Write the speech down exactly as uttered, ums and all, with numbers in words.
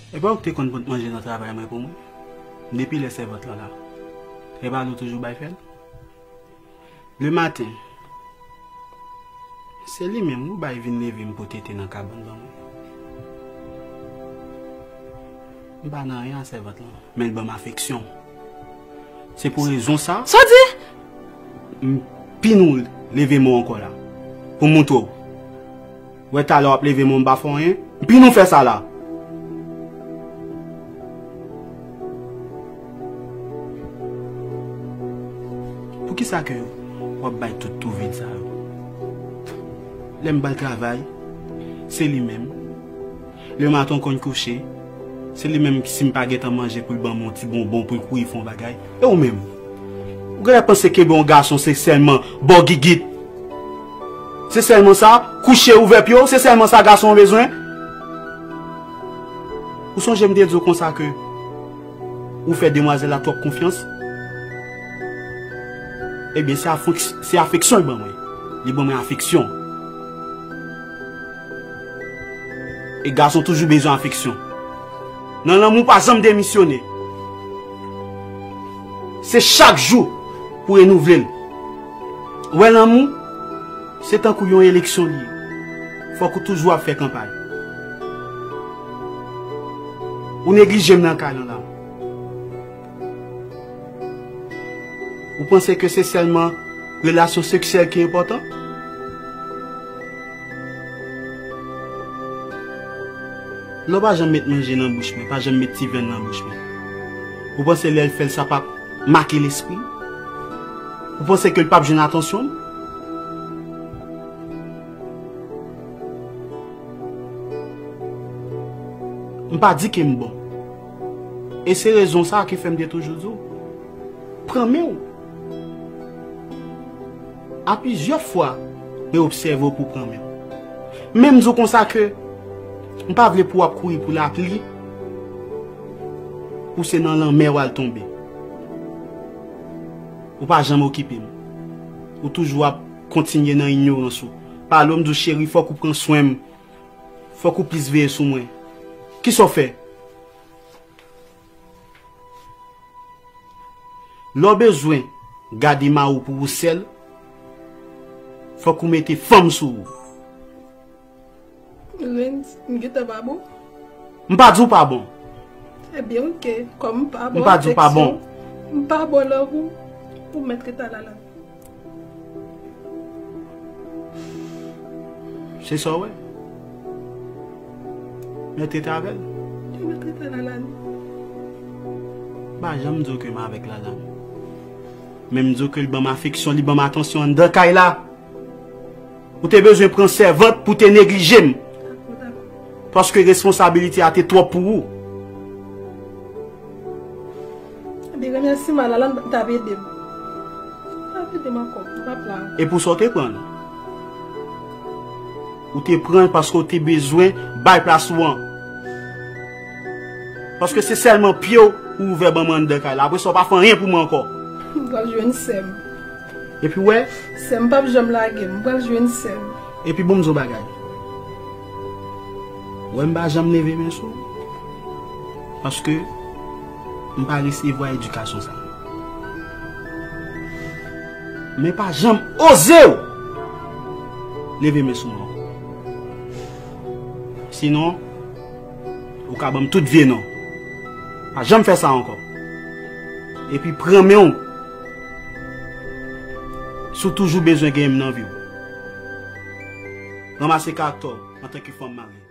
E pa ou ki te konn pot manje nan travay mwen pou mwen? Depi lè sèvant lan la, e pa li w toujou bay fè l? Le maten, se li menm ou bay vin leve m pou tete nan kabann ban mwen. M pa nan anyen a sèvant lan, men l ban m afeksyon. Se pou rezon sa. Sa w di? M pini w leve men w ankò la. Pou m montre w. Wè talè w ap leve men w m pa fè w anyen. M pini w fè sa la. Poukisa ke w ap bay tout tou vin sa yo? Lè m ba l travay, se li menm. Lè maten w konn kouche, se li menm ki si m pa gentan manje pou l ban m yon ti bonbon pou l kouri fè yon bagay. E ou menm? Ou genlè panse kenbe yon gason se sèlman ba w gigit? Se sèlman sa? Kouche ouvè pye w, se sèlman sa gason an bezwen? Ou sonje m te di w konsa ke ou fè demwazèl la twòp konfyans? Ebyen, se afek-, se afeksyon l ban mwen. Li ban mwen afeksyon. E gason toujou bezwen afeksyon. Nan lanmou, pa janm demisyone. Se chak jou pou renouvle l. Ou wè lanmou, se tankou yon eleksyon li ye. Fòk ou toujou ap fè kanpay. Ou neglije m nan kay lan la. Ou panse ke se sèlman relasyon seksyèl ki enpòtan? Lè w pa janm met manje nan bouch mwen, pa janm met ti vyann nan bouch mwen. Ou panse lè l fè l sa p ap make lespri m? Ou panse ke l p ap jwenn atansyon m? M pa di ke m bon. E se rezon sa a ki fè m te toujou di w, pran men w. A plizyè fwa, mwen obsève w pou w pran men w. Men m di w konsa ke m pa vle pou w ap kouri pou lapli, pou se nan lanmè w al tonbe. Ou pa janm okipe m. Ou toujou ap kontinye nan inyorans ou. Pale w, m di w, cheri, fòk ou pran swen m. Fòk ou plis veye sou mwen. Kisa w fè? Lè w bezwen gade mari w pou ou sèl, fòk ou mete fanm sou ou. Rens, m gentan pa bon? M pa di w pa bon. Ebyen, oke. Kòm m pa bon, m pa di w pa bon. M pa bon nan ou, ou mèt rete a Lalane. Se sa w wè? Mèt rete avè l. Li mèt rete a Lalane. M pa janm di w ke m avèk Lalane. Men m di w ke li ban m afeksyon, li ban m atansyon anndan kay la. Ou te bezwen pran sèvant pou te neglije m. Paske responsabilite a te twòp pou ou. Ebyen, remèsiman Lalane t ap ede m. T ap ede m ankò, m p ap la ankò. E pou sa w te pran l? Ou te pran l paske w te bezwen bay plas ou an. Paske se sèlman pye w ou ouvè ban mwen anndan kay la. Apre sa, w pa fè anyen pou mwen ankò. M pral jwenn sè m. Epi w wè? Sè m p ap janm lage m. M pral jwenn sè m. Epi bon, m di w bagay. W wè m pa janm leve men sou ou. Paske m pa resevwa edikasyon sa. Men pa janm oze w leve men sou mwen. Sinon, ou ka ban m tout vye non. Pa janm fè sa ankò. Epi pran men w. Si w toujou bezwen genyen m nan vi w. Ranmase karaktè w antanke fanm marye.